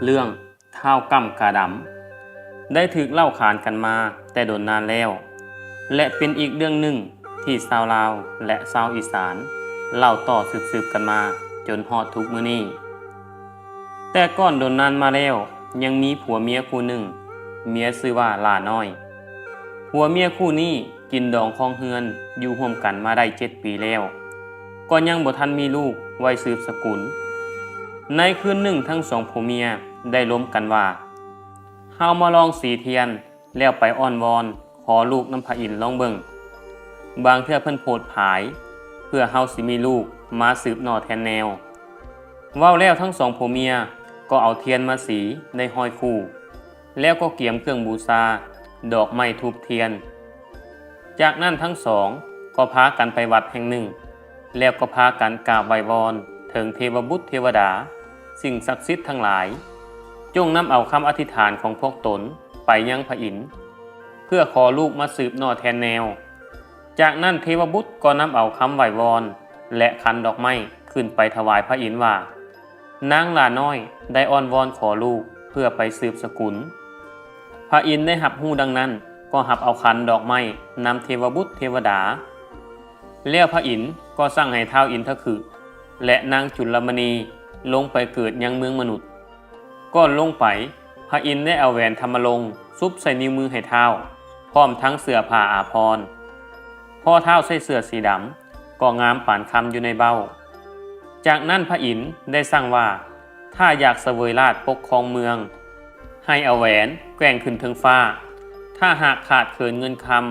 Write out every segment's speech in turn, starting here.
ເລື່ອງທ້າວກ້ຳກາດຳ ໄດ້ຖືກເລົ່າຂານກັນມາແຕ່ດົນນານແລ້ວ ແລະ ເປັນອີກເລື່ອງໜຶ່ງທີ່ຊາວລາວ ແລະ ຊາວອີສານເລົ່າຕໍ່ສືບໆກັນມາຈົນຮອດທຸກມື້ນີ້. ແຕ່ກ່ອນດົນນານມາແລ້ວ ຍັງມີຜົວເມຍຄູ່ໜຶ່ງ, ເມຍຊື່ວ່າຫຼ້ານ້ອຍ. ຜົວເມຍຄູ່ນີ້ກິນດອງຄອງເຮືອນຢູ່ຮ່ວມກັນມາໄດ້ເຈັດປີແລ້ວ ກໍຍັງບໍ່ທັນມີລູກໄວ້ສືບສະກຸນ. ໃນຄືນໜຶ່ງທັງສອງຜົວເມຍໄດ້ລົມກັນວ່າ ເຮົາມາລອງສີທຽນແລ້ວໄປອ້ອນວອນຂໍລູກນຳພະອິນລອງເບິ່ງ. ບາງເທື່ອເພິ່ນໂຜດຜາຍ ເພື່ອເຮົາຊິມີລູກມາສືບໜໍ່ແທນແນວ. ເວົ້າແລ້ວທັງສອງຜົວເມຍກໍເອົາທຽນມາສີໃນຮ້ອຍຄູ່ ແລ້ວກໍກຽມເຄື່ອງບູຊາ, ດອກໄມ້ທູບທຽນ. ຈາກນັ້ນທັງສອງກໍພາກັນໄປວັດແຫ່ງໜຶ່ງ ແລ້ວກໍພາກັນກາບໄຫວ້ວອນເຖິງເທວະບຸດເທວະດາ, ສິ່ງສັກສິດທັງຫຼາຍ, ຈົ່ງນຳເອົາຄຳອະທິຖານຂອງພວກຕົນໄປຍັງພະອິນ ເພື່ອຂໍລູກມາສືບໜໍ່ແທນແນວ. ຈາກນັ້ນເທວະບຸດກໍນຳເອົາຄຳໄຫວ້ວອນ ແລະ ຂັນດອກໄມ້ຂຶ້ນໄປຖວາຍພະອິນວ່າ ນາງຫຼ້ານ້ອຍໄດ້ອ້ອນວອນຂໍລູກເພື່ອໄປສືບສະກຸນ. ພະອິນໄດ້ຮັບຮູ້ດັ່ງນັ້ນ ກໍຮັບເອົາຂັນດອກໄມ້ນຳເທວະບຸດເທວະດາ. ແລ້ວພະອິນກໍສັ່ງໃຫ້ທ້າວອິນທະຄຶ ແລະ ນາງຈຸນລະມະນີລົງໄປເກີດຍັງເມືອງມະນຸດ. ກ່ອນລົງໄປ, ພະອິນໄດ້ເອົາແຫວນທຳມະລົງຊຸບໃສ່ນິ້ວມືໃຫ້ທ້າວ, ພ້ອມທັງເສື້ອຜ້າອາພອນ. ພໍທ້າວໃສ່ເສື້ອສີດຳ, ກໍງາມປານຄຳຢູ່ໃນເບົ້າ. ຈາກນັ້ນພະອິນໄດ້ສັ່ງວ່າ ຖ້າຢາກສະເຫວີຍລາດປົກຄອງເມືອງ, ໃຫ້ເອົາແຫວນແກວ່ງຂຶ້ນເທິງຟ້າ, ຖ້າຫາກຂາດເຂີນເງິນຄຳ,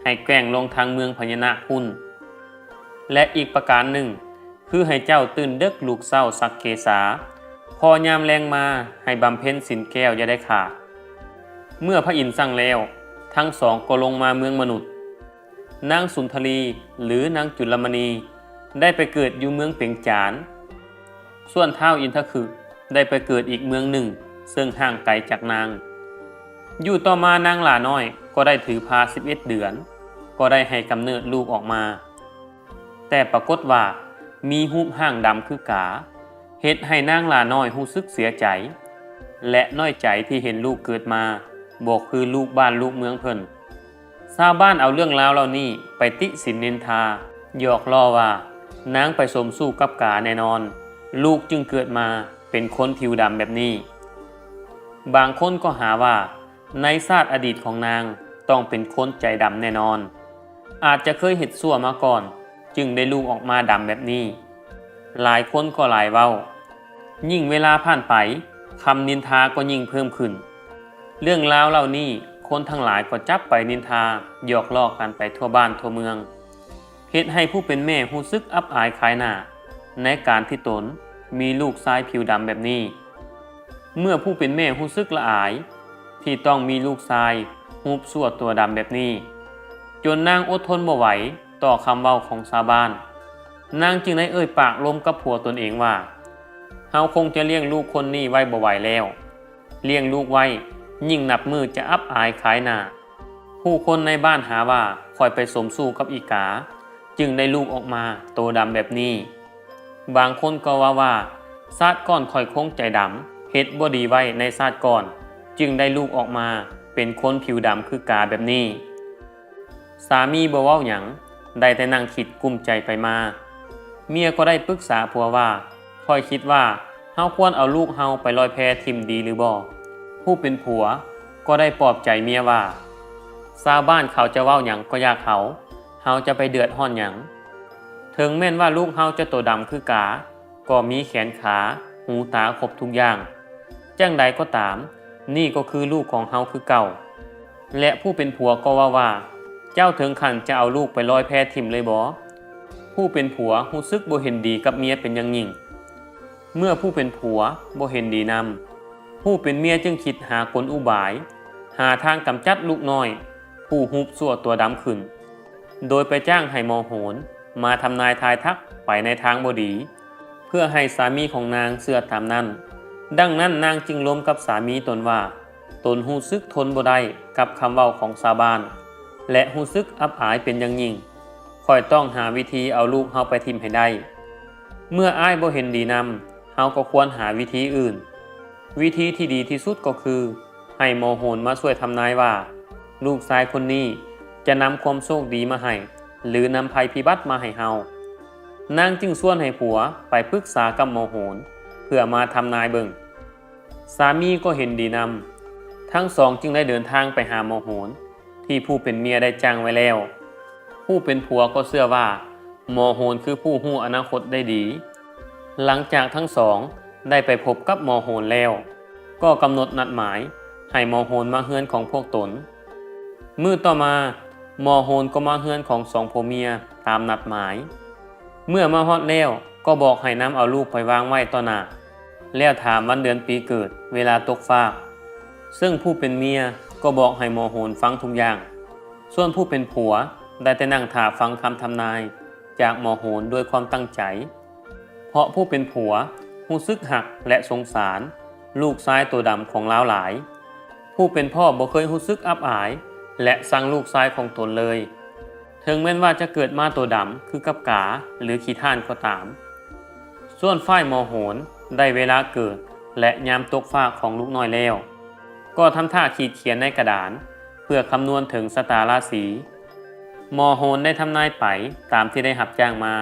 ໃຫ້ແກວ່ງລົງທາງເມືອງພະຍານາກພຸ້ນ. ແລະ ອີກປະການໜຶ່ງ, ຄືໃຫ້ເຈົ້າຕື່ນເດິກລຸກເຊົ້າສັກເກສາ, ພໍຍາມແລງມາໃຫ້ບຳເພັນສິນແກ້ວຢ່າໄດ້ຂາດ. ເມື່ອພະອິນສັ່ງແລ້ວ, ທັງສອງກໍລົງມາເມືອງມະນຸດ. ນາງສຸນທະລີ ຫຼື ນາງຈຸນລະມະນີ ໄດ້ໄປເກີດຢູ່ເມືອງເປັງຈານ. ສ່ວນທ້າວອິນທະຄຶໄດ້ໄປເກີດອີກເມືອງໜຶ່ງ ເຊິ່ງຫ່າງໄກຈາກນາງ. ຢູ່ຕໍ່ມານາງຫຼ້ານ້ອຍກໍໄດ້ຖືພາສິບເອັດເດືອນ, ກໍໄດ້ໃຫ້ກຳເນີດລູກອອກມາ. ແຕ່ປາກົດວ່າມີຮູບຮ່າງດຳຄືກາ, ເຮັດໃຫ້ນາງຫຼ້ານ້ອຍຮູ້ສຶກເສຍໃຈ ແລະ ນ້ອຍໃຈທີ່ເຫັນລູກເກີດມາບໍ່ຄືລູກບ້ານລູກເມືອງເພິ່ນ. ຊາວບ້ານເອົາເລື່ອງລາວເຫຼົ່ານີ້ໄປຕິສິນນິນທາ, ຫຍອກລໍ້ວ່າ ນາງໄປສົມສູ່ກັບກາແນ່ນອນ, ລູກຈຶ່ງເກີດມາເປັນຄົນຜິວດຳແບບນີ້. ບາງຄົນກໍຫາວ່າ ໃນຊາດອະດີດຂອງນາງຕ້ອງເປັນຄົນໃຈດຳແນ່ນອນ, ອາດຈະເຄີຍເຮັດຊົ່ວມາກ່ອນ ຈຶ່ງໄດ້ລູກອອກມາດຳແບບນີ້. ຫຼາຍຄົນກໍຫຼາຍເວົ້າ. ຍິ່ງເວລາຜ່ານໄປ, ຄຳນິນທາກໍຍິ່ງເພີ່ມຂຶ້ນ. ເລື່ອງລາວເຫຼົ່ານີ້ ຄົນທັງຫຼາຍກໍຈັບໄປນິນທາ, ຫຍອກລໍ້ກັນໄປທົ່ວບ້ານທົ່ວເມືອງ. ເຮັດໃຫ້ຜູ້ເປັນແມ່ຮູ້ສຶກອັບອາຍຂາຍໜ້າໃນການທີ່ຕົນມີລູກຊາຍຜິວດຳແບບນີ້. ເມື່ອຜູ້ເປັນແມ່ຮູ້ສຶກລະອາຍທີ່ຕ້ອງມີລູກຊາຍຮູບຊົ່ວຕົວດຳແບບນີ້, ຈົນນາງອົດທົນບໍ່ໄຫວຕໍ່ຄຳເວົ້າຂອງຊາວບ້ານ, ນາງຈຶ່ງໄດ້ເອີ່ຍປາກລົມກັບຜົວຕົນເອງວ່າ ເຮົາຄົງຈະລ້ຽງລູກຄົນນີ້ໄວ້ບໍ່ໄຫວແລ້ວ. ລ້ຽງລູກໄວ້ ຍິ່ງນັບມື້ຈະອັບອາຍຂາຍໜ້າ. ຜູ້ຄົນໃນບ້ານຫາວ່າຂ້ອຍໄປສົມສູ່ກັບອີກາ ຈຶ່ງໄດ້ລູກອອກມາໂຕດຳແບບນີ້. ບາງຄົນກໍເວົ້າວ່າ ຊາດກ່ອນຂ້ອຍຄົງໃຈດຳ, ເຮັດບໍ່ດີໄວ້ໃນຊາດກ່ອນ, ຈຶ່ງໄດ້ລູກອອກມາເປັນຄົນຜິວດຳຄືກາແບບນີ້. ສາມີບໍ່ເວົ້າຫຍັງ, ໄດ້ແຕ່ນັ່ງຄິດກຸ້ມໃຈໄປມາ. ເມຍກໍໄດ້ປຶກສາຜົວວ່າ ຂ້ອຍຄິດວ່າເຮົາຄວນເອົາລູກເຮົາໄປລອຍແພຖິ້ມດີຫຼືບໍ່? ຜູ້ເປັນຜົວກໍໄດ້ປອບໃຈເມຍວ່າ ຊາວບ້ານເຂົາຈະເວົ້າຫຍັງກໍຢ່າເຂົາ, ເຮົາຈະໄປເດືອດຮ້ອນຫຍັງ? ເຖິງແມ່ນວ່າລູກເຮົາຈະໂຕດຳຄືກາ, ກໍມີແຂນຂາ, ຫູຕາຄົບທຸກຢ່າງ. ຈັ່ງໃດກໍຕາມ, ນີ້ກໍຄືລູກຂອງເຮົາຄືເກົ່າ. ແລະ ຜູ້ເປັນຜົວກໍເວົ້າວ່າ ເຈົ້າເຖິງຂັ້ນຈະເອົາລູກໄປລອຍແພຖິ້ມເລີຍບໍ? ຜູ້ເປັນຜົວຮູ້ສຶກບໍ່ເຫັນດີກັບເມຍເປັນຢ່າງຍິ່ງ. ເມື່ອຜູ້ເປັນຜົວບໍ່ເຫັນດີນຳ, ຜູ້ເປັນເມຍຈຶ່ງຄິດຫາກົນອຸບາຍ, ຫາທາງກຳຈັດລູກນ້ອຍຜູ້ຮູບຊົ່ວຕົວດຳຂຶ້ນ, ໂດຍໄປຈ້າງໃຫ້ໝໍໂຫນມາທຳນາຍທາຍທັກໄປໃນທາງບໍ່ດີ, ເພື່ອໃຫ້ສາມີຂອງນາງເຊື່ອຕາມນັ້ນ. ດັ່ງນັ້ນນາງຈຶ່ງລົມກັບສາມີຕົນວ່າ ຕົນຮູ້ສຶກທົນບໍ່ໄດ້ກັບຄຳເວົ້າຂອງຊາວບ້ານ ແລະ ຮູ້ສຶກອັບອາຍເປັນຢ່າງຍິ່ງ. ຂ້ອຍຕ້ອງຫາວິທີເອົາລູກເຮົາໄປຖິ້ມໃຫ້ໄດ້. ເມື່ອອ້າຍບໍ່ເຫັນດີນຳ, ເຮົາກໍຄວນຫາວິທີອື່ນ. ວິທີທີ່ດີທີ່ສຸດກໍຄື ໃຫ້ໝໍໂຫນມາຊ່ວຍທຳນາຍວ່າ ລູກຊາຍຄົນນີ້ຈະນຳຄວາມໂຊກດີມາໃຫ້ ຫຼື ນຳໄພພິບັດມາໃຫ້ເຮົາ. ນາງຈຶ່ງຊວນໃຫ້ຜົວໄປປຶກສາກັບໝໍໂຫນ ເພື່ອມາທຳນາຍເບິ່ງ. ສາມີກໍເຫັນດີນຳ, ທັງສອງຈຶ່ງໄດ້ເດີນທາງໄປຫາໝໍໂຫນ ທີ່ຜູ້ເປັນເມຍໄດ້ຈ້າງໄວ້ແລ້ວ. ຜູ້ເປັນຜົວກໍເຊື່ອວ່າ ໝໍໂຫນຄືຜູ້ຮູ້ອະນາຄົດໄດ້ດີ. ຫຼັງຈາກທັງສອງໄດ້ໄປພົບກັບໝໍໂຫນແລ້ວ, ກໍກຳນົດນັດໝາຍໃຫ້ໝໍໂຫນມາເຮືອນຂອງພວກຕົນ. ມື້ຕໍ່ມາ, ໝໍໂຫນກໍມາເຮືອນຂອງສອງຜົວເມຍຕາມນັດໝາຍ. ເມື່ອມາຮອດແລ້ວ, ກໍບອກໃຫ້ນຳເອົາລູກໄປວາງໄວ້ຕໍ່ໜ້າ, ແລ້ວຖາມວັນເດືອນປີເກີດ, ເວລາຕົກຟາກ. ເຊິ່ງຜູ້ເປັນເມຍກໍບອກໃຫ້ໝໍໂຫນຟັງທຸກຢ່າງ. ສ່ວນຜູ້ເປັນຜົວໄດ້ແຕ່ນັ່ງຖ້າຟັງຄຳທຳນາຍຈາກໝໍໂຫນດ້ວຍຄວາມຕັ້ງໃຈ, ເພາະຜູ້ເປັນຜົວຮູ້ສຶກຮັກ ແລະ ສົງສານລູກຊາຍໂຕດຳຂອງລາວຫຼາຍ. ຜູ້ເປັນພໍ່ບໍ່ເຄີຍຮູ້ສຶກອັບອາຍ ແລະ ຊັງລູກຊາຍຂອງຕົນເລີຍ, ເຖິງແມ່ນວ່າຈະເກີດມາໂຕດຳຄືກັບກາ ຫຼື ຂີ້ທ້ານກໍຕາມ. ສ່ວນຝ່າຍໝໍໂຫນໄດ້ເວລາເກີດ ແລະ ຍາມຕົກຟາກຂອງລູກນ້ອຍແລ້ວ, ກໍທຳທ່າຂີດຂຽນໃນກະດານ ເພື່ອຄຳນວນເຖິງຊະຕາລາສີ. ໝໍໂຫນໄດ້ທຳນາຍໄປຕາມທີ່ໄດ້ຮັບຈ້າງມາ,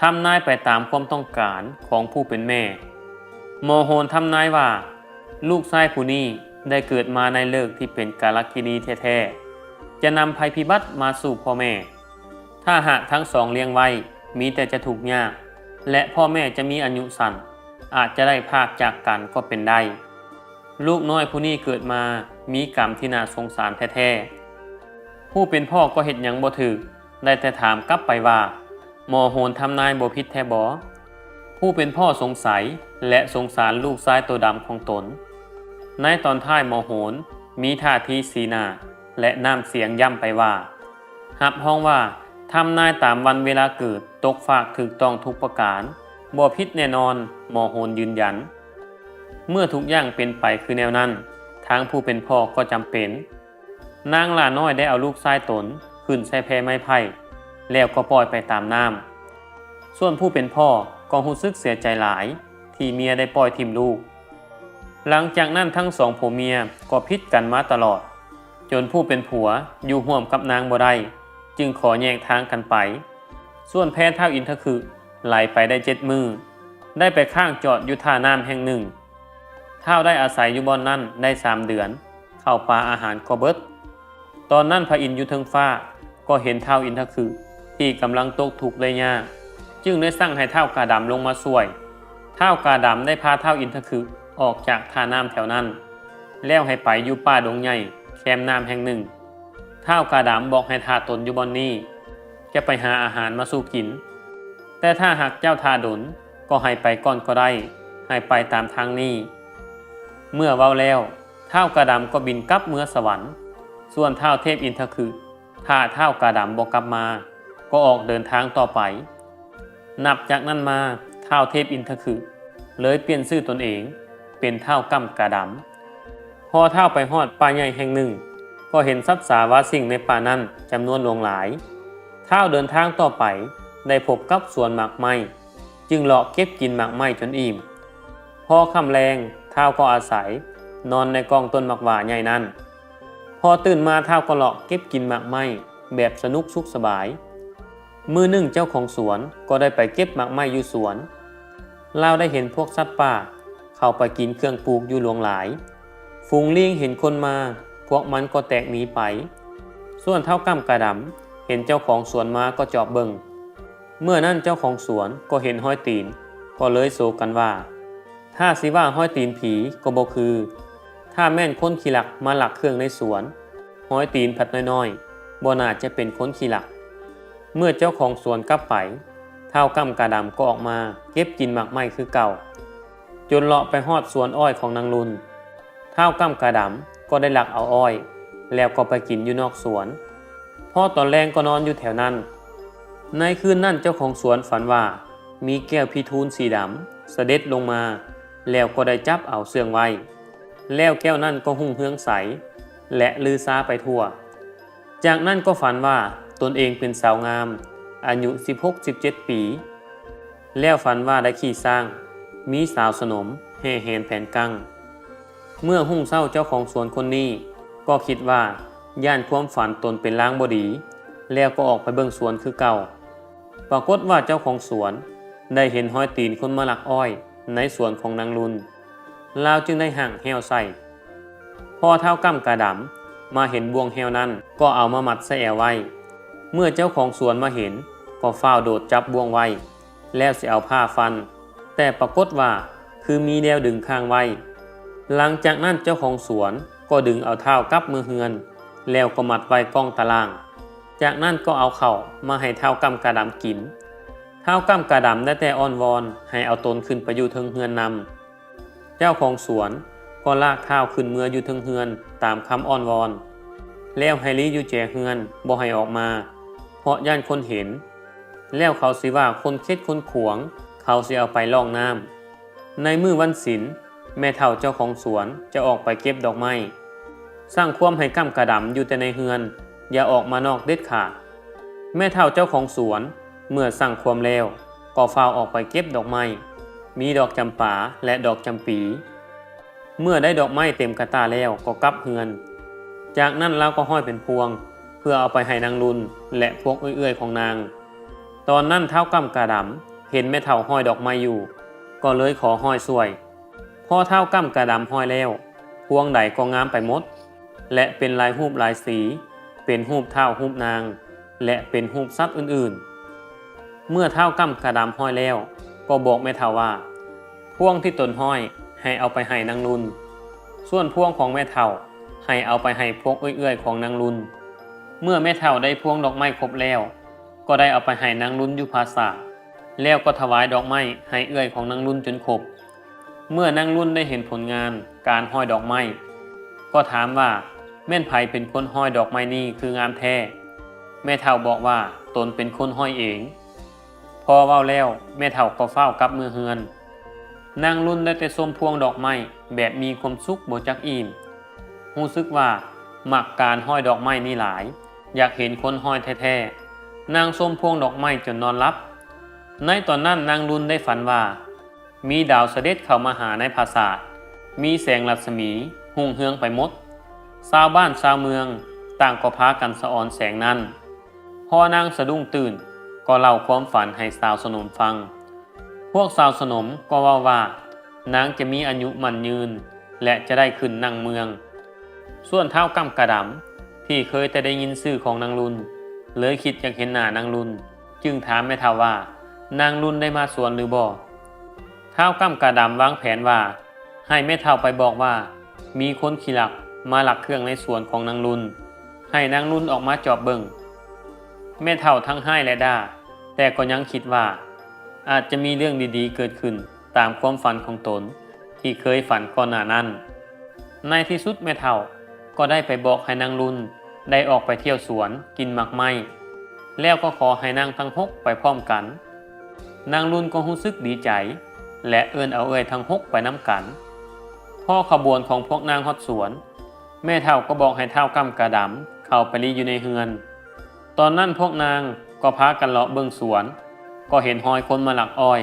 ທຳນາຍໄປຕາມຄວາມຕ້ອງການຂອງຜູ້ເປັນແມ່. ໝໍໂຫນທຳນາຍວ່າ ລູກຊາຍຜູ້ນີ້ໄດ້ເກີດມາໃນເລີກທີ່ເປັນກາລະກິນີແທ້ໆ, ຈະນຳໄພພິບັດມາສູ່ພໍ່ແມ່. ຖ້າຫາກທັງສອງລ້ຽງໄວ້ ມີແຕ່ຈະທຸກຍາກ ແລະ ພໍ່ແມ່ຈະມີອາຍຸສັ້ນ, ອາດຈະໄດ້ພາກຈາກກັນກໍເປັນໄດ້. ລູກນ້ອຍຜູ້ນີ້ເກີດມາມີກຳທີ່ໜ້າສົງສານແທ້ໆ. ຜູ້ເປັນພໍ່ກໍເຮັດຫຍັງບໍ່ຖືກ, ໄດ້ແຕ່ຖາມກັບໄປວ່າ ໝໍໂຫນທຳນາຍບໍ່ຜິດແທ້ບໍ? ຜູ້ເປັນພໍ່ສົງໄສ ແລະ ສົງສານລູກຊາຍໂຕດຳຂອງຕົນ. ໃນຕອນທ້າຍໝໍໂຫນມີທ່າທີ, ສີໜ້າ ແລະ ນ້ຳສຽງຢ້ຳໄປວ່າ ຮັບຮອງວ່າທຳນາຍຕາມວັນເວລາເກີດ, ຕົກຟາກຖືກຕ້ອງທຸກປະການ, ບໍ່ຜິດແນ່ນອນ, ໝໍໂຫນຢືນຢັນ. ເມື່ອທຸກຢ່າງເປັນໄປຄືແນວນັ້ນ, ທາງຜູ້ເປັນພໍ່ກໍຈຳເປັນ. ນາງຫຼ້ານ້ອຍໄດ້ເອົາລູກຊາຍຕົນຂຶ້ນໃສ່ແພໄມ້ໄຜ່ ແລ້ວກໍປ່ອຍໄປຕາມນ້ຳ. ສ່ວນຜູ້ເປັນພໍ່ກໍຮູ້ສຶກເສຍໃຈຫຼາຍທີ່ເມຍໄດ້ປ່ອຍຖິ້ມລູກ. ຫຼັງຈາກນັ້ນທັງສອງຜົວເມຍກໍຜິດກັນມາຕະຫຼອດ, ຈົນຜູ້ເປັນຜົວຢູ່ຮ່ວມກັບນາງບໍ່ໄດ້, ຈຶ່ງຂໍແຍກທາງກັນໄປ. ສ່ວນແພທ້າວອິນທະຄຶໄຫຼໄປໄດ້ເຈັດມື້, ໄດ້ໄປຄ້າງຈອດຢູ່ທ່ານ້ຳແຫ່ງໜຶ່ງ. ທ້າວໄດ້ອາໄສຢູ່ບ່ອນນັ້ນໄດ້ສາມເດືອນ, ເຂົ້າປາອາຫານກໍເບິດ. ຕອນນັ້ນພະອິນຢູ່ເທິງຟ້າກໍເຫັນທ້າວອິນທະຄຶທີ່ກຳລັງຕົກທຸກໄດ້ຍາກ, ຈຶ່ງໄດ້ສັ່ງໃຫ້ທ້າວກາດຳລົງມາຊ່ວຍ. ທ້າວກາດຳໄດ້ພາທ້າວອິນທະຄຶອອກຈາກທ່ານ້ຳແຖວນັ້ນ, ແລ້ວໃຫ້ໄປຢູ່ປ່າດົງໃຫຍ່ແຄມນ້ຳແຫ່ງໜຶ່ງ. ທ້າວກາດຳບອກໃຫ້ຖ້າຕົນຢູ່ບ່ອນນີ້, ຈະໄປຫາອາຫານມາສູ່ກິນ. ແຕ່ຖ້າຫາກເຈົ້າຖ້າດົນ, ກໍໃຫ້ໄປກ່ອນກໍໄດ້, ໃຫ້ໄປຕາມທາງນີ້. ເມື່ອເວົ້າແລ້ວ, ທ້າວກາດຳກໍບິນກັບເມືອສະຫວັນ, ສ່ວນທ້າວເທບອິນທະຄຶຖ້າທ້າວກາດຳບໍ່ກັບມາ, ກໍອອກເດີນທາງຕໍ່ໄປ. ນັບຈາກນັ້ນມາ, ທ້າວເທບອິນທະຄຶເລີຍປ່ຽນຊື່ຕົນເອງເປັນທ້າວກ້ຳກາດຳ. ພໍທ້າວໄປຮອດປ່າໃຫຍ່ແຫ່ງໜຶ່ງ, ກໍເຫັນສັດສາວາສິ່ງໃນປ່ານັ້ນຈຳນວນຫຼວງຫຼາຍ. ທ້າວເດີນທາງຕໍ່ໄປ, ໄດ້ພົບກັບສວນໝາກໄມ້, ຈຶ່ງເລາະເກັບກິນໝາກໄມ້ຈົນອີ່ມ. ພໍຄ່ຳແລງ, ທ້າວກໍອາໄສນອນໃນກ້ອງຕົ້ນໝາກຫວ້າໃຫຍ່ນັ້ນ. ພໍຕື່ນມາ, ທ້າວກໍເລາະເກັບກິນໝາກໄມ້ແບບສະໜຸກສຸກສະບາຍ. ມື້ໜຶ່ງເຈົ້າຂອງສວນກໍໄດ້ໄປເກັບໝາກໄມ້ຢູ່ສວນ. ລາວໄດ້ເຫັນພວກສັດປ່າເຂົ້າໄປກິນເຄື່ອງປູກຢູ່ຫຼວງຫຼາຍ. ຝູງລີງເຫັນຄົນມາ, ພວກມັນກໍແຕກໜີໄປ. ສ່ວນທ້າວກ້ຳກາດຳເຫັນເຈົ້າຂອງສວນມາກໍຈອບເບິ່ງ. ເມື່ອນັ້ນເຈົ້າຂອງສວນກໍເຫັນຮອຍຕີນ, ກໍເລີຍໂສກັນວ່າ ຖ້າຊິວ່າຮອຍຕີນຜີກໍບໍ່ຄື, ຖ້າແມ່ນຄົນຂີ້ລັກມາລັກເຄື່ອງໃນສວນ, ຮອຍຕີນພັດນ້ອຍໆ ບໍ່ໜ້າຈະເປັນຄົນຂີ້ລັກ. ເມື່ອເຈົ້າຂອງສວນກັບໄປ, ທ້າວກ້ຳກາດຳກໍອອກມາເກັບກິນໝາກໄມ້ຄືເກົ່າ, ຈົນເລາະໄປຮອດສວນອ້ອຍຂອງນາງລຸນ. ທ້າວກ້ຳກາດຳກໍໄດ້ລັກເອົາອ້ອຍ, ແລ້ວກໍໄປກິນຢູ່ນອກສວນ. ພໍຕອນແລງກໍນອນຢູ່ແຖວນັ້ນ. ໃນຄືນນັ້ນເຈົ້າຂອງສວນຝັນວ່າມີແກ້ວພິທູນສີດຳສະເດັດລົງມາ, ແລ້ວກໍໄດ້ຈັບເອົາເຊື່ອງໄວ້. ແລ້ວແກ້ວນັ້ນກໍຮຸ່ງເຮືອງໃສ ແລະ ລືຊາໄປທົ່ວ. ຈາກນັ້ນກໍຝັນວ່າຕົນເອງເປັນສາວງາມ, ອາຍຸສິບຫົກ ສິບເຈັດປີ, ແລ້ວຝັນວ່າໄດ້ຂີ່ຊ້າງ, ມີສາວສະໜົມ ແຫ່ແຫນແຜນກັ້ງ. ເມື່ອຮຸ່ງເຊົ້າເຈົ້າຂອງສວນຄົນນີ້ກໍຄິດວ່າຢ້ານຄວາມຝັນຕົນເປັນລາງບໍ່ດີ ແລ້ວກໍອອກໄປເບິ່ງສວນຄືເກົ່າ. ປາກົດວ່າເຈົ້າຂອງສວນໄດ້ເຫັນຮອຍຕີນຄົນມາລັກອ້ອຍໃນສວນຂອງນາງລຸນ. ລາວຈຶ່ງໄດ້ຮ້າງແຮ້ວໃສ່. ພໍທ້າວກ້ຳກາດຳມາເຫັນບ່ວງແຮ້ວນັ້ນ ກໍເອົາມາມັດໃສ່ແອວໄວ້. ເມື່ອເຈົ້າຂອງສວນມາເຫັນ ກໍຟ້າວໂດດຈັບບ່ວງໄວ້ ແລ້ວຊິເອົາພ້າຟັນ, ແຕ່ປາກົດວ່າຄືມີແນວດຶງຄ້າງໄວ້. ຫຼັງຈາກນັ້ນເຈົ້າຂອງສວນກໍດຶງເອົາທ້າວກັບເມືອເຮືອນ ແລ້ວກໍມັດໄວ້ກ້ອງຕາລ່າງ. ຈາກນັ້ນກໍເອົາເຂົ້າມາໃຫ້ທ້າວກ້ຳກາດຳກິນ. ທ້າວກ້ຳກາດຳໄດ້ແຕ່ອ້ອນວອນໃຫ້ເອົາຕົນຂຶ້ນໄປຢູ່ເທິງເຮືອນນຳ. ເຈົ້າຂອງສວນກໍລາກທ້າວຂຶ້ນເມືອຢູ່ເທິງເຮືອນຕາມຄຳອ້ອນວອນ, ແລ້ວໃຫ້ລີ້ຢູ່ແຈເຮືອນບໍ່ໃຫ້ອອກມາ ເພາະຢ້ານຄົນເຫັນ, ແລ້ວເຂົາຊິວ່າຄົນເຄັດຄົນຂວາງ, ເຂົາຊິເອົາໄປລ່ອງນ້ຳ. ໃນມື້ວັນສິນ ແມ່ເຖົ້າເຈົ້າຂອງສວນຈະອອກໄປເກັບດອກໄມ້. ສັ່ງຄວາມໃຫ້ກ້ຳກາດຳຢູ່ແຕ່ໃນເຮືອນ, ຢ່າອອກມານອກເດັດຂາດ. ແມ່ເຖົ້າເຈົ້າຂອງສວນເມື່ອສັ່ງຄວາມແລ້ວ ກໍຟ້າວອອກໄປເກັບດອກໄມ້, ມີດອກຈຳປາ ແລະ ດອກຈຳປີ. ເມື່ອໄດ້ດອກໄມ້ເຕັມກະຕ່າແລ້ວກໍກັບເຮືອນ. ຈາກນັ້ນລາວກໍຮ້ອຍເປັນພວງ ເພື່ອເອົາໄປໃຫ້ນາງລຸນ ແລະ ພວກເອື້ອຍໆຂອງນາງ. ຕອນນັ້ນທ້າວກ້ຳກາດຳເຫັນແມ່ເຖົ້າຮ້ອຍດອກໄມ້ຢູ່ ກໍເລີຍຂໍຮ້ອຍຊ່ວຍ. ພໍທ້າວກ້ຳກາດຳຮ້ອຍແລ້ວ, ພວງໃດກໍງາມໄປໝົດ ແລະ ເປັນຫຼາຍຮູບຫຼາຍສີ, ເປັນຮູບທ້າວຮູບນາງ ແລະ ເປັນຮູບສັດອື່ນໆ. ເມື່ອທ້າວກ້ຳກາດຳຮ້ອຍແລ້ວ, ກໍບອກແມ່ເຖົ້າວ່າ ພວງທີ່ຕົນຮ້ອຍໃຫ້ເອົາໄປໃຫ້ນາງລຸນ, ສ່ວນພວງຂອງແມ່ເຖົ້າໃຫ້ເອົາໄປໃຫ້ພວກເອື້ອຍໆຂອງນາງລຸນ. ເມື່ອແມ່ເຖົ້າໄດ້ພວງດອກໄມ້ຄົບແລ້ວ, ກໍໄດ້ເອົາໄປໃຫ້ນາງລຸນຢູ່ຜາສາດ, ແລ້ວກໍຖວາຍດອກໄມ້ໃຫ້ເອື້ອຍຂອງນາງລຸນຈົນຄົບ. ເມື່ອນາງລຸນໄດ້ເຫັນຜົນງານການຮ້ອຍດອກໄມ້, ກໍຖາມວ່າ ແມ່ນໃຜເປັນຄົນຮ້ອຍດອກໄມ້ນີ້ຄືງາມແທ້? ແມ່ເຖົ້າບອກວ່າຕົນເປັນຄົນຮ້ອຍເອງ. ພໍເວົ້າແລ້ວ, ແມ່ເຖົ້າກໍຟ້າວກັບເມືອເຮືອນ. ນາງລຸນໄດ້ແຕ່ຊົມພວງດອກໄມ້ແບບມີຄວາມສຸກບໍ່ຈັກອີ່ມ, ຮູ້ສຶກວ່າມັກການຮ້ອຍດອກໄມ້ນີ້ຫຼາຍ, ຢາກເຫັນຄົນຮ້ອຍແທ້ໆ. ນາງຊົມພວງດອກໄມ້ຈົນນອນຫຼັບ. ໃນຕອນນັ້ນນາງລຸນໄດ້ຝັນວ່າ ມີດາວສະເດັດເຂົ້າມາຫາໃນຜາສາດ, ມີແສງລັດສະໝີຮຸ່ງເຮືອງໄປໝົດ. ຊາວບ້ານຊາວເມືອງຕ່າງກໍພາກັນສະອອນແສງນັ້ນ. ພໍນາງສະດຸ້ງຕື່ນ, ກໍເລົ່າຄວາມຝັນໃຫ້ຊາວສະໜົມຟັງ. ພວກຊາວສະໜົມກໍເວົ້າວ່າ ນາງຈະມີອາຍຸໝັ້ນຍືນ ແລະ ຈະໄດ້ຂຶ້ນນັ່ງເມືອງ. ສ່ວນທ້າວກ້ຳກະດຳ ທີ່ເຄີຍແຕ່ໄດ້ຍິນຊື່ຂອງນາງລຸນ ເລີຍຄິດຢາກເຫັນໜ້ານາງລຸນ, ຈຶ່ງຖາມແມ່ເຖົ້າວ່າ ນາງລຸນໄດ້ມາສວນຫຼືບໍ່? ທ້າວກ້ຳກະດຳວາງແຜນວ່າ ໃຫ້ແມ່ເຖົ້າໄປບອກວ່າ ມີຄົນຂີ້ລັກມາລັກເຄື່ອງໃນສວນຂອງນາງລຸນ, ໃຫ້ນາງລຸນອອກມາຈອບເບິ່ງ. ແມ່ເຖົ້າທັງຮ້າຍ ແລະ ດ່າ, ແຕ່ກໍຍັງຄິດວ່າ ອາດຈະມີເລື່ອງດີໆເກີດຂຶ້ນຕາມຄວາມຝັນຂອງຕົນທີ່ເຄີຍຝັນກ່ອນໜ້ານັ້ນ. ໃນທີ່ສຸດແມ່ເຖົ້າກໍໄດ້ໄປບອກໃຫ້ນາງລຸນໄດ້ອອກໄປທ່ຽວສວນກິນໝາກໄມ້, ແລ້ວກໍຂໍໃຫ້ນັ່ງທັງຫົກໄປພ້ອມກັນ. ນາງລຸນກໍຮູ້ສຶກດີໃຈ ແລະ ເອີ້ນເອົາເອື້ອຍທັງຫົກໄປນຳກັນ. ພໍຂະບວນຂອງພວກນາງຮອດສວນ, ແມ່ເຖົ້າກໍບອກໃຫ້ທ້າວກ້ຳກະດຳເຂົ້າໄປລີ້ຢູ່ໃນເຮືອນ. ຕອນນັ້ນພວກນາງກໍພາກັນເລາະເບິ່ງສວນ, ກໍເຫັນຮອຍຄົນມາລັກອ້ອຍ.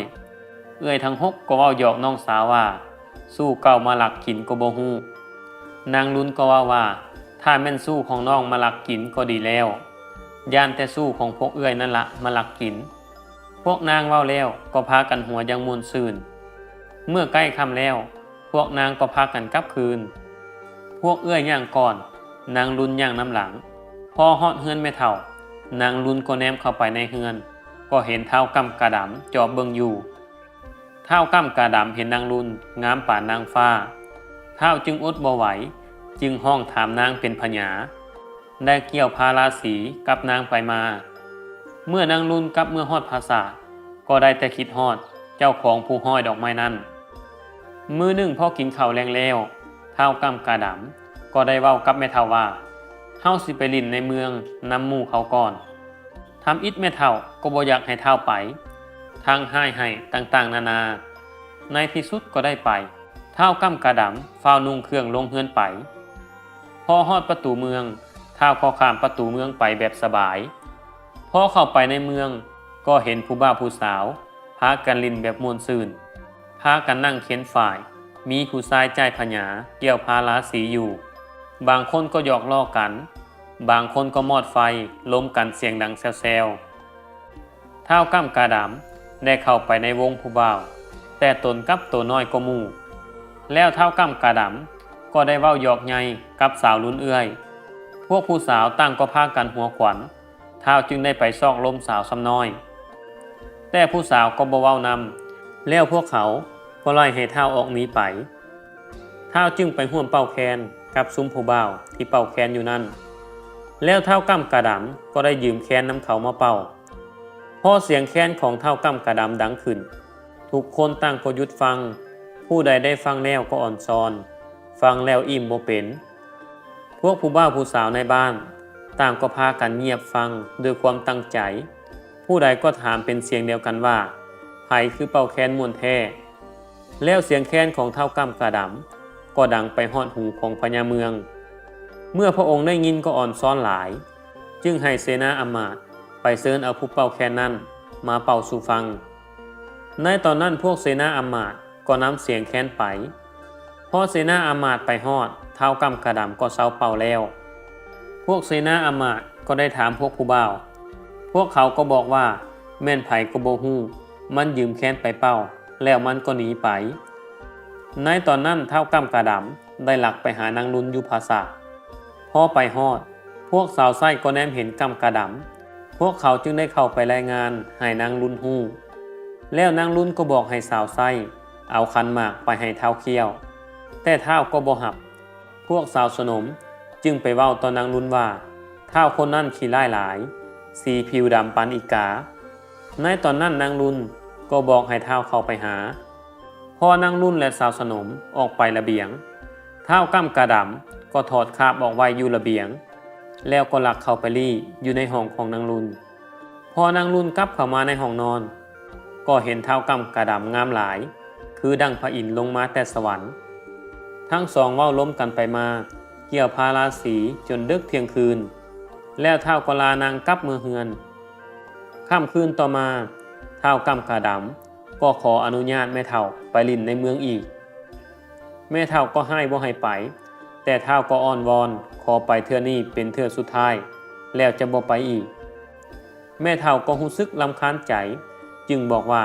ເອື້ອຍທັງຫົກກໍເວົ້າຫຍອກນ້ອງສາວວ່າ ຊູ້ເກົ່າມາລັກກິນກໍບໍ່ຮູ້. ນາງລຸນກໍເວົ້າວ່າ ຖ້າແມ່ນຊູ້ຂອງນ້ອງມາລັກກິນກໍດີແລ້ວ, ຢ້ານແຕ່ຊູ້ຂອງພວກເອື້ອຍນັ້ນລະມາລັກກິນ. ພວກນາງເວົ້າແລ້ວກໍພາກັນຫົວຢ່າງມ່ວນຊື່ນ. ເມື່ອໃກ້ຄ່ຳແລ້ວ, ພວກນາງກໍພາກັນກັບຄືນ. ພວກເອື້ອຍຍ່າງກ່ອນ, ນາງລຸນຍ່າງນຳຫຼັງ. ພໍຮອດເຮືອນແມ່ເຖົ້າ, ນາງລຸນກໍແນມເຂົ້າໄປໃນເຮືອນ, ກໍເຫັນທ້າວກ້ຳກະດຳຈອບເບິ່ງຢູ່. ທ້າວກ້ຳກະດຳເຫັນນາງລຸນງາມປານນາງຟ້າ, ທ້າວຈຶ່ງອົດບໍ່ໄຫວ, ຈຶ່ງຮ້ອງຖາມນາງເປັນພະຍາ. ໄດ້ກ່ຽວພາລາສີກັບນາງໄປມາ. ເມື່ອນາງລຸນກັບເມືອຮອດຜາສາດ, ກໍໄດ້ແຕ່ຄິດຮອດເຈົ້າຂອງຜູ້ຮ້ອຍດອກໄມ້ນັ້ນ. ມື້ໜຶ່ງພໍກິນເຂົ້າແລງແລ້ວ, ທ້າວກ້ຳກະດຳກໍໄດ້ເວົ້າກັບແມ່ເຖົ້າວ່າ ເຮົາຊິໄປຫຼິ້ນໃນເມືອງນຳໝູ່ເຂົາກ່ອນ. ທຳອິດແມ່ເຖົ້າກໍບໍ່ຢາກໃຫ້ທ້າວໄປ, ທັງຮ້າຍໄຫ້ຕ່າງໆນານາ. ໃນທີ່ສຸດກໍໄດ້ໄປ. ທ້າວກ້ຳກະດຳຟ້າວນຸ່ງເຄື່ອງລົງເຮືອນໄປ. ພໍຮອດປະຕູເມືອງ, ທ້າວກໍຂ້າມປະຕູເມືອງໄປແບບສະບາຍ. ພໍເຂົ້າໄປໃນເມືອງ, ກໍເຫັນຜູ້ບ່າວຜູ້ສາວພາກັນຫຼິ້ນແບບມ່ວນຊື່ນ, ພາກັນນັ່ງຂຽນຝ້າຍ, ມີຜູ້ຊາຍຈ່າຍພະຍາກ່ຽວພາລາສີຢູ່. ບາງຄົນກໍຫຍອກລໍ້ກັນ, ບາງຄົນກໍມອດໄຟລົມກັນສຽງດັງແຊວໆ. ທ້າວກ້ຳກາດຳໄດ້ເຂົ້າໄປໃນວົງຜູ້ບ່າວ, ແຕ່ຕົນກັບໂຕນ້ອຍກວ່າໝູ່. ແລ້ວທ້າວກ້ຳກາດຳກໍໄດ້ເວົ້າຫຍອກໃຫຍ່ກັບສາວລຸນເອື້ອຍ. ພວກຜູ້ສາວຕ່າງກໍພາກັນຫົວຂວັນ, ທ້າວຈຶ່ງໄດ້ໄປຊອກລົມສາວຊຳນ້ອຍ. ແຕ່ຜູ້ສາວກໍບໍ່ເວົ້ານຳ, ແລ້ວພວກເຂົາກໍໄລ່ໃຫ້ທ້າວອອກໜີໄປ. ທ້າວຈຶ່ງໄປຮ່ວມເປົ່າແຄນກັບຊຸມຜູ້ບ່າວທີ່ເປົ່າແຄນຢູ່ນັ້ນ. ແລ້ວທ້າວກ້ຳກາດຳກໍໄດ້ຢືມແຄນນຳເຂົາມາເປົ່າ. ພໍສຽງແຄນຂອງທ້າວກ້ຳກາດຳດັງຂຶ້ນ, ທຸກຄົນຕ່າງກໍຢຸດຟັງ, ຜູ້ໃດໄດ້ຟັງແລ້ວກໍອ່ອນຊອນ, ຟັງແລ້ວອີ່ມບໍ່ເປັນ. ພວກຜູ້ບ່າວຜູ້ສາວໃນບ້ານຕ່າງກໍພາກັນງຽບຟັງດ້ວຍຄວາມຕັ້ງໃຈ, ຜູ້ໃດກໍຖາມເປັນສຽງດຽວກັນວ່າ ໃຜຄືເປົ່າແຄນມ່ວນແທ້? ແລ້ວສຽງແຄນຂອງທ້າວກ້ຳກາດຳກໍດັງໄປຮອດຫູຂອງພະຍາເມືອງ. ເມື່ອພະອົງໄດ້ຍິນກໍອ່ອນຊອນຫຼາຍ, ຈຶ່ງໃຫ້ເສນາອຳມາດໄປເຊີນເອົາຜູ້ເປົ່າແຄນນັ້ນມາເປົ່າສູ່ຟັງ. ໃນຕອນນັ້ນພວກເສນາອຳມາດກໍນຳສຽງແຄນໄປ. ພໍເສນາອຳມາດໄປຮອດ, ທ້າວກ້ຳກາດຳກໍເຊົາເປົ່າແລ້ວ. ພວກເສນາອຳມາດກໍໄດ້ຖາມພວກຜູ້ບ່າວ. ພວກເຂົາກໍບອກວ່າ ແມ່ນໃຜກໍບໍ່ຮູ້, ມັນຢືມແຄນໄປເປົ່າ ແລ້ວມັນກໍໜີໄປ. ໃນຕອນນັ້ນທ້າວກ້ຳກາດຳໄດ້ລັກໄປຫານາງລຸນຢູ່ຜາສາດ. ພໍໄປຮອດ, ພວກສາວໃຊ້ກໍແນມເຫັນກ້ຳກາດຳ, ພວກເຂົາຈຶ່ງໄດ້ເຂົ້າໄປລາຍງານໃຫ້ນາງລຸນຮູ້. ແລ້ວນາງລຸນກໍບອກໃຫ້ສາວໃຊ້ເອົາຂັນໝາກໄປໃຫ້ທ້າວຄ້ຽວ, ແຕ່ທ້າວກໍບໍ່ຮັບ. ພວກສາວສະໜົມຈຶ່ງໄປເວົ້າຕໍ່ນາງລຸນວ່າ ທ້າວຄົນນັ້ນຂີ້ຮ້າຍຫຼາຍ, ສີຜິວດຳປານອີກາ. ໃນຕອນນັ້ນນາງລຸນກໍບອກໃຫ້ທ້າວເຂົ້າໄປຫາ. ພໍນາງລຸນ ແລະ ສາວສະໜົມອອກໄປລະບຽງ, ທ້າວກ້ຳກາດຳກໍຖອດຄາບອອກໄວ້ຢູ່ລະບຽງ, ແລ້ວກໍລັກເຂົ້າໄປລີ້ຢູ່ໃນຫ້ອງຂອງນາງລຸນ. ພໍນາງລຸນກັບເຂົ້າມາໃນຫ້ອງນອນ, ກໍເຫັນທ້າວກ້ຳກາດຳງາມຫຼາຍ, ຄືດັ່ງພະອິນລົງມາແຕ່ສະຫວັນ. ທັງສອງເວົ້າລົມກັນໄປມາ, ກ່ຽວພາລາສີຈົນເດິກທ່ຽງຄືນ, ແລ້ວທ້າວກໍລານາງກັບເມືອເຮືອນ. ຄ່ຳຄືນຕໍ່ມາ, ທ້າວກ້ຳກາດຳ ກໍຂໍອະນຸຍາດແມ່ເຖົ້າໄປຫຼິ້ນໃນເມືອງອີກ. ແມ່ເຖົ້າກໍຮ້າຍບໍ່ໃຫ້ໄປ, ແຕ່ທ້າວກໍອ້ອນວອນຂໍໄປເທື່ອນີ້ເປັນເທື່ອສຸດທ້າຍ, ແລ້ວຈະບໍ່ໄປອີກ. ແມ່ເຖົ້າກໍຮູ້ສຶກລຳຄານໃຈ, ຈຶ່ງບອກວ່າ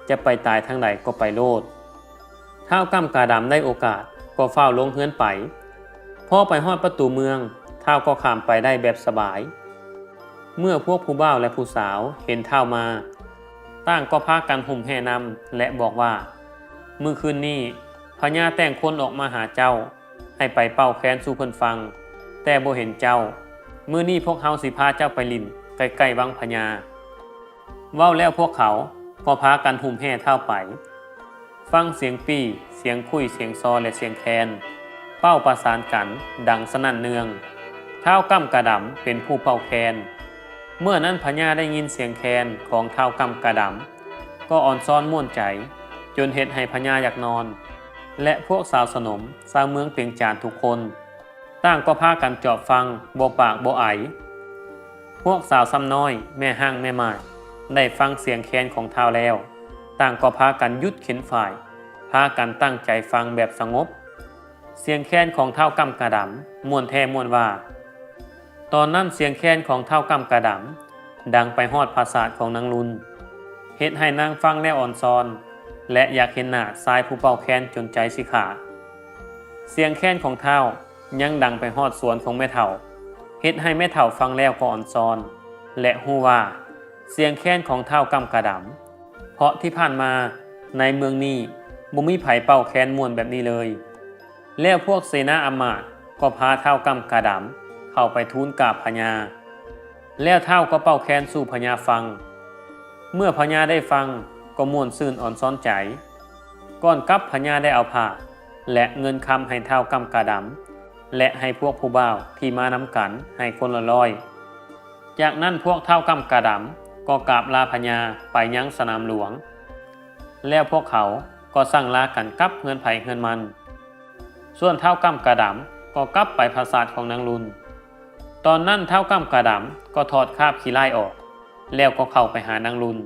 ຈະໄປຕາຍທາງໃດກໍໄປໂລດ. ທ້າວກ້ຳກາດຳໄດ້ໂອກາດກໍຟ້າວລົງເຮືອນໄປ. ພໍໄປຮອດປະຕູເມືອງ, ທ້າວກໍຂ້າມໄປໄດ້ແບບສະບາຍ. ເມື່ອພວກຜູ້ບ່າວ ແລະ ຜູ້ສາວເຫັນທ້າວມາ, ຕ່າງກໍພາກັນຫຸ້ມແຫ່ນຳ ແລະ ບອກວ່າ, ມື້ຄືນນີ້ພະຍາແຕ່ງຄົນອອກມາຫາເຈົ້າ, ໃຫ້ໄປເປົ່າແຄນສູ່ເພິ່ນຟັງ, ແຕ່ບໍ່ເຫັນເຈົ້າ. ມື້ນີ້ພວກເຮົາຊິພາເຈົ້າໄປຫຼິ້ນໃກ້ໆວັງພະຍາ. ເວົ້າແລ້ວພວກເຂົາກໍພາກັນຫຸ້ມແຫ່ທ້າວໄປ. ຟັງສຽງປີ້, ສຽງຂຸ້ຍ, ສຽງຊໍ ແລະ ສຽງແຄນເປົ້າປະສານກັນດັງສະໜັ່ນເໜືອງ. ທ້າວກ້ຳກະດຳເປັນຜູ້ເປົ່າແຄນ. ເມື່ອນັ້ນພະຍາໄດ້ຍິນສຽງແຄນຂອງທ້າວກ້ຳກະດຳ ກໍອອນຊອນມ່ວນໃຈ, ຈົນເຮັດໃຫ້ພະຍາຢາກນອນ ແລະ ພວກຊາວສະໜົມຊາວເມືອງປຽງຈານທຸກຄົນ ຕ່າງກໍພາກັນຈອບຟັງ ບໍ່ປາກບໍ່ໄອ. ພວກສາວຊຳນ້ອຍ, ແມ່ຮ້າງແມ່ໝ້າຍ ໄດ້ຟັງສຽງແຄນຂອງທ້າວແລ້ວ, ຕ່າງກໍພາກັນຢຸດເຂັນຝ້າຍ, ພາກັນຕັ້ງໃຈຟັງແບບສະຫງົບ. ສຽງແຄນຂອງທ້າວກ້ຳກະດຳມ່ວນແທ້ມ່ວນວ່າ. ຕອນນັ້ນສຽງແຄນຂອງທ້າວກ້ຳກະດຳດັງໄປຮອດຜາສາດຂອງນາງລຸນ, ເຮັດໃຫ້ນາງຟັງແລ້ວອ່ອນຊອນ ແລະ ຢາກເຫັນໜ້າຊາຍຜູ້ເປົ່າແຄນຈົນໃຈຊິຂາດ. ສຽງແຄນຂອງທ້າວຍັງດັງໄປຮອດສວນຂອງແມ່ເຖົ້າ, ເຮັດໃຫ້ແມ່ເຖົ້າຟັງແລ້ວກໍອ່ອນຊອນ ແລະ ຮູ້ວ່າສຽງແຄນຂອງທ້າວກ້ຳກະດຳ. ເພາະທີ່ຜ່ານມາໃນເມືອງນີ້ບໍ່ມີໃຜເປົ່າແຄນມ່ວນແບບນີ້ເລີຍ. ແລ້ວພວກເສນາອຳມາດກໍພາທ້າວກ້ຳກະດຳເຂົ້າໄປທູນກາບພະຍາ, ແລ້ວທ້າວກໍເປົ່າແຄນສູ່ພະຍາຟັງ. ເມື່ອພະຍາໄດ້ຟັງກໍມ່ວນຊື່ນອອນຊອນໃຈ. ກ່ອນກັບພະຍາໄດ້ເອົາຜ້າ ແລະ ເງິນຄຳໃຫ້ທ້າວກ້ຳກະດຳ ແລະ ໃຫ້ພວກຜູ້ບ່າວທີ່ມານຳກັນໃຫ້ຄົນລະຮ້ອຍ. ຈາກນັ້ນພວກທ້າວກ້ຳກະດຳກໍກາບລາພະຍາໄປຍັງສະໜາມຫຼວງ. ແລ້ວພວກເຂົາກໍສັ່ງລາກັນກັບເຮືອນໃຜເຮືອນມັນ. ສ່ວນທ້າວກ້ຳກະດຳກໍກັບໄປຜາສາດຂອງນາງລຸນ. ຕອນນັ້ນທ້າວກ້ຳກະດຳກໍຖອດຄາບຂີ້ຮ້າຍອອກ, ແລ້ວກໍເຂົ້າໄປຫານາງລຸນ.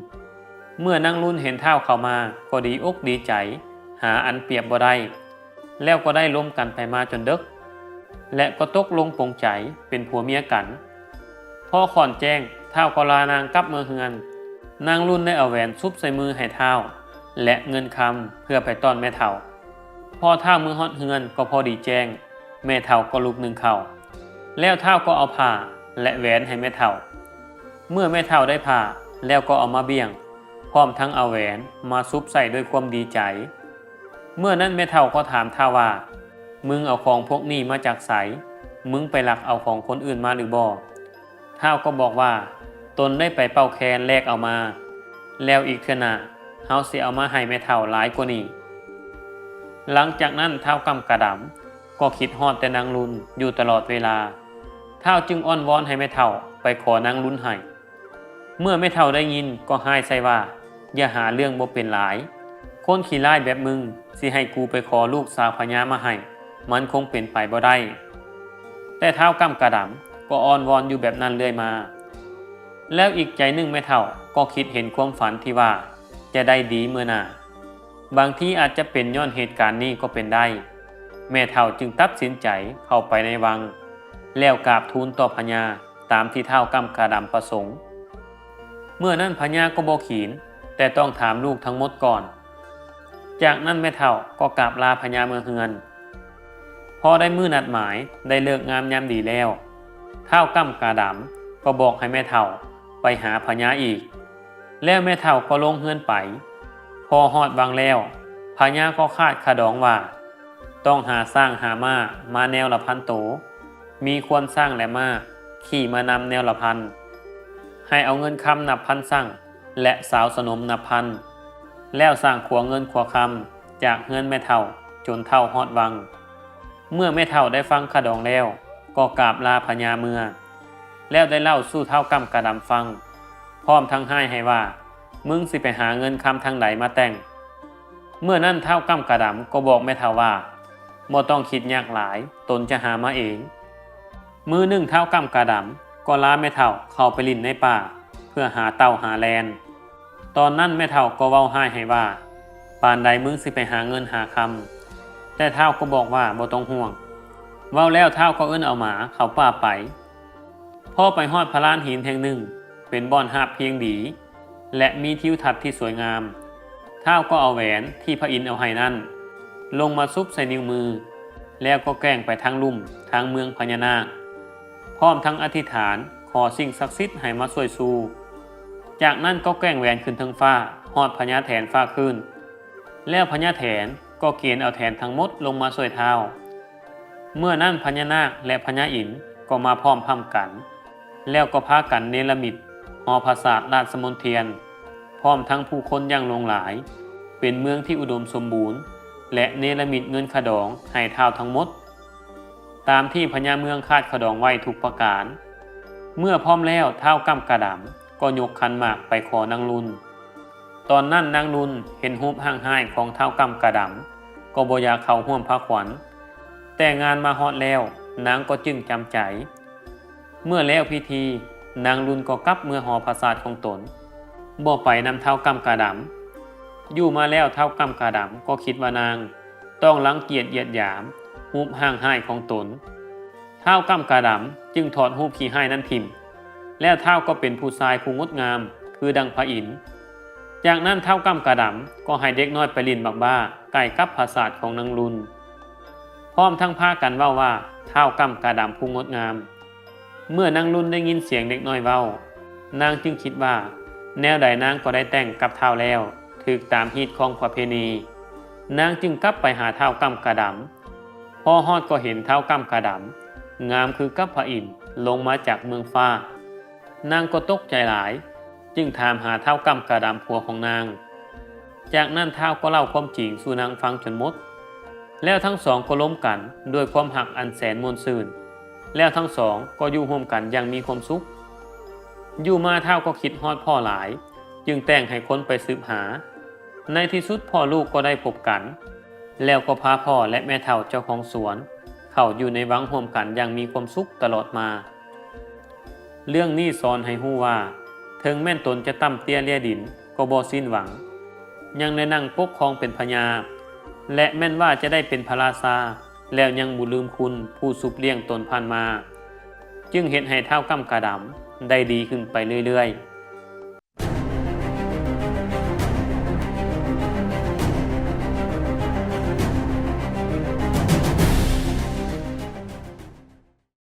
ເມື່ອນາງລຸນເຫັນທ້າວເຂົ້າມາກໍດີອົກດີໃຈຫາອັນປຽບບໍ່ໄດ້. ແລ້ວກໍໄດ້ລົມກັນໄປມາຈົນເດິກ ແລະ ກໍຕົກລົງປົງໃຈເປັນຜົວເມຍກັນ. ພໍຂ້ອນແຈ້ງ ທ້າວກໍລານາງກັບເມືອເຮືອນ. ນາງລຸນໄດ້ເອົາແຫວນຊຸບໃສ່ມືໃຫ້ທ້າວ ແລະ ເງິນຄຳເພື່ອໄປຕ້ອນແມ່ເຖົ້າ. ພໍທ້າວເມືອຮອດເຮືອນກໍພໍດີແຈ້ງ, ແມ່ເຖົ້າກໍລຸກໜຶ້ງເຂົ້າ ແລ້ວທ້າວກໍເອົາຜ້າ ແລະ ແຫວນໃຫ້ແມ່ເຖົ້າ. ເມື່ອແມ່ເຖົ້າໄດ້ຜ້າແລ້ວກໍເອົາມາບ້ຽງ ພ້ອມທັງເອົາແຫວນມາຊຸບໃສ່ດ້ວຍຄວາມດີໃຈ. ເມື່ອນັ້ນແມ່ເຖົ້າກໍຖາມທ້າວວ່າ, ມຶງເອົາຂອງພວກນີ້ມາຈາກໃສ? ມຶງໄປລັກເອົາຂອງຄົນອື່ນມາຫຼືບໍ່? ທ້າວກໍບອກວ່າ, ຕົນໄດ້ໄປເປົ່າແຄນແລກເອົາມາ, ແລ້ວອີກເທື່ອໜ້າເຮົາຊິເອົາມາໃຫ້ແມ່ເຖົ້າຫຼາຍກວ່ານີ້. ຫຼັງຈາກນັ້ນທ້າວກ້ຳກະດຳກໍຄິດຮອດແຕ່ນາງລຸນຢູ່ຕະຫຼອດເວລາ. ທ້າວຈຶ່ງອ້ອນວອນໃຫ້ແມ່ເຖົ້າໄປຂໍນາງລຸນໃຫ້. ເມື່ອແມ່ເຖົ້າໄດ້ຍິນກໍຮ້າຍໃສ່ວ່າ, ຢ່າຫາເລື່ອງບໍ່ເປັນຫຼາຍ. ຄົນຂີ້ຮ້າຍແບບມຶງຊິໃຫ້ກູໄປຂໍລູກສາວພະຍາມາໃຫ້, ມັນຄົງເປັນໄປບໍ່ໄດ້. ແຕ່ທ້າວກ້ຳກະດຳກໍອ້ອນວອນຢູ່ແບບນັ້ນເລື້ອຍມາ. ແລ້ວອີກໃຈໜຶ່ງແມ່ເຖົ້າກໍຄິດເຫັນຄວາມຝັນທີ່ວ່າຈະໄດ້ດີເມື່ອໜ້າ. ບາງທີອາດຈະເປັນຍ້ອນເຫດການນີ້ກໍເປັນໄດ້. ແມ່ເຖົ້າຈຶ່ງຕັດສິນໃຈເຂົ້າໄປໃນວັງ ແລ້ວກາບທູນຕໍ່ພະຍາຕາມທີ່ທ້າວກ້ຳກະດຳປະສົງ. ເມື່ອນັ້ນພະຍາກໍບໍ່ຂິງ, ແຕ່ຕ້ອງຖາມລູກທັງໝົດກ່ອນ. ຈາກນັ້ນແມ່ເຖົ້າກໍກາບລາພະຍາເມືອເຮືອນ. ພໍໄດ້ມື້ນັດໝາຍ, ໄດ້ເລີກງາມຍາມດີແລ້ວ, ທ້າວກ້ຳກະດຳກໍບອກໃຫ້ແມ່ເຖົ້າໄປຫາພະຍາອີກ. ແລ້ວແມ່ເຖົ້າກໍລົງເຮືອນໄປ. ພໍຮອດວັງແລ້ວ, ພະຍາກໍຄາດຂະດອງວ່າ ຕ້ອງຫາຊ້າງຫາມ້າມາແນວລະພັນໂຕ, ມີຄວານຊ້າງແລະມ້າຂີ່ມານຳແນວລະພັນ. ໃຫ້ເອົາເງິນຄຳນັບພັນຊ້າງ ແລະ ສາວສະໜົມນັບພັນ, ແລ້ວສ້າງຂົວເງິນຂົວຄຳຈາກເຮືອນແມ່ເຖົ້າຈົນເທົ່າຮອດວັງ. ເມື່ອແມ່ເຖົ້າໄດ້ຟັງຂະດອງແລ້ວ, ກໍກາບລາພະຍາເມືອ, ແລ້ວໄດ້ເລົ່າສູ່ທ້າວກ້ຳກະດຳຟັງ, ພ້ອມທັງຮ້າຍໃຫ້ວ່າ, ມຶງຊິໄປຫາເງິນຄຳທາງໃດມາແຕ່ງ? ເມື່ອນັ້ນທ້າວກ້ຳກະດຳກໍບອກແມ່ເຖົ້າວ່າ, ບໍ່ຕ້ອງຄິດຍາກຫຼາຍ, ຕົນຈະຫາມາເອງ. ມື້ໜຶ່ງທ້າວກ້ຳກະດຳກໍລາແມ່ເຖົ້າເຂົ້າໄປຫຼິ້ນໃນປ່າ ເພື່ອຫາເຕົ່າຫາແລນ. ຕອນນັ້ນແມ່ເຖົ້າກໍເວົ້າຮ້າຍໃຫ້ວ່າ, ປານໃດມຶງຊິໄປຫາເງິນຫາຄຳ? ແຕ່ທ້າວກໍບອກວ່າບໍ່ຕ້ອງຫ່ວງ. ເວົ້າແລ້ວທ້າວກໍເອີ້ນເອົາໝາເຂົ້າປ່າໄປ. ພໍໄປຮອດພະລານຫີນແຫ່ງໜຶ່ງ ເປັນບ່ອນຮາບພຽງດີ ແລະ ມີທິວທັດທີ່ສວຍງາມ. ທ້າວກໍເອົາແຫວນທີ່ພະອິນເອົາໃຫ້ນັ້ນ ລົງມາຊຸບໃສ່ນິ້ວມື, ແລ້ວກໍແກວ່ງໄປທາງລຸ່ມທາງເມືອງພະຍານາກ, ພ້ອມທັງອະທິຖານຂໍສິ່ງສັກສິດໃຫ້ມາຊ່ວຍຊູ. ຈາກນັ້ນກໍແກວ່ງແຫວນຂຶ້ນເທິງຟ້າ, ຮອດພະຍາແຖນຟ້າຄື້ນ. ແລ້ວພະຍາແຖນກໍເກນເອົາແຖນທັງໝົດລົງມາຊ່ວຍທ້າວ. ເມື່ອນັ້ນພະຍານາກ ແລະ ພະຍາອິນກໍມາພ້ອມພ້ຳກັນ, ແລ້ວກໍພາກັນເນລະມິດຫໍປາສາດລາຊະມົນທຽນ, ພ້ອມທັງຜູ້ຄົນຢ່າງຫຼວງຫຼາຍ, ເປັນເມືອງທີ່ອຸດົມສົມບູນ ແລະ ເນລະມິດເງິນຂະດອງໃຫ້ທ້າວທັງໝົດ, ຕາມທີ່ພະຍາເມືອງຄາດຂະດອງໄວ້ທຸກປະການ. ເມື່ອພ້ອມແລ້ວ, ທ້າວກ້ຳກະດຳກໍຍົກຂັນໝາກໄປຂໍນາງລຸນ. ຕອນນັ້ນນາງລຸນເຫັນຮູບຮ່າງຮ້າຍຂອງທ້າວກ້ຳກະດຳ ກໍບໍ່ຢາກເຂົ້າຮ່ວມພາຂວັນ, ແຕ່ງານມາຮອດແລ້ວ, ນາງກໍຈຶ່ງຈຳໃຈ. ເມື່ອແລ້ວພິທີ, ນາງລຸນກໍກັບເມືອຫໍປາສາດຂອງຕົນ, ບໍ່ໄປນຳທ້າວກ້ຳກະດຳ. ຢູ່ມາແລ້ວທ້າວກ້ຳກະດຳກໍຄິດວ່ານາງຕ້ອງລັງກຽດຢຽດຫຍາມຮູບຮ່າງຮ້າຍຂອງຕົນ. ທ້າວກ້ຳກະດຳຈຶ່ງຖອດຮູບຂີ້ຮ້າຍນັ້ນຖິ້ມ, ແລ້ວທ້າວກໍເປັນຜູ້ຊາຍຜູ້ງົດງາມຄືດັ່ງພະອິນ. ຈາກນັ້ນທ້າວກ້ຳກະດຳກໍໃຫ້ເດັກນ້ອຍໄປຫຼິ້ນໝາກບ້າໃກ້ກັບປາສາດຂອງນາງລຸນ, ພ້ອມທັງພາກັນເວົ້າວ່າ, ທ້າວກ້ຳກະດຳຜູ້ງົດງາມ. ເມື່ອນາງລຸນໄດ້ຍິນສຽງເດັກນ້ອຍເວົ້າ, ນາງຈຶ່ງຄິດວ່າ ແນວໃດນາງກໍໄດ້ແຕ່ງກັບທ້າວແລ້ວ, ຖືກຕາມຮີດຄອງປະເພນີ. ນາງຈຶ່ງກັບໄປຫາທ້າວກ້ຳກະດຳ. ພໍຮອດກໍເຫັນທ້າວກ້ຳກະດຳ ງາມຄືກັບພະອິນ ລົງມາຈາກເມືອງຟ້າ. ນາງກໍຕົກໃຈຫຼາຍ, ຈຶ່ງຖາມຫາທ້າວກ້ຳກະດຳຜົວຂອງນາງ. ຈາກນັ້ນທ້າວກໍເລົ່າຄວາມຈິງສູ່ນາງຟັງຈົນໝົດ. ແລ້ວທັງສອງກໍລົມກັນດ້ວຍຄວາມຮັກອັນແສນມ່ວນຊື່ນ. ແລ້ວທັງສອງກໍຢູ່ຮ່ວມກັນຢ່າງມີຄວາມສຸກ. ຢູ່ມາທ້າວກໍຄິດຮອດພໍ່ຫຼາຍ, ຈຶ່ງແຕ່ງໃຫ້ຄົນໄປສືບຫາ. ໃນທີ່ສຸດພໍ່ລູກກໍໄດ້ພົບກັນ, ແລ້ວກໍພາພໍ່ ແລະ ແມ່ເຖົ້າເຈົ້າຂອງສວນເຂົ້າຢູ່ໃນວັງຮ່ວມກັນຢ່າງມີຄວາມສຸກຕະຫຼອດມາ. ເລື່ອງນີ້ສອນໃຫ້ຮູ້ວ່າ ເຖິງແມ່ນຕົນຈະຕ່ຳເຕັ້ຍເລຍດິນກໍບໍ່ສິ້ນຫວັງ, ຍັງໄດ້ນັ່ງປົກຄອງເປັນພະຍາ. ແລະ ແມ່ນວ່າຈະໄດ້ເປັນພະລາຊາ ແລ້ວຍັງບໍ່ລືມຄຸນຜູ້ຊຸບລ້ຽງຕົນຜ່ານມາ, ຈຶ່ງເຮັດໃຫ້ທ້າວກ້ຳກາດຳໄດ້ດີຂຶ້ນໄປເລື້ອຍໆ.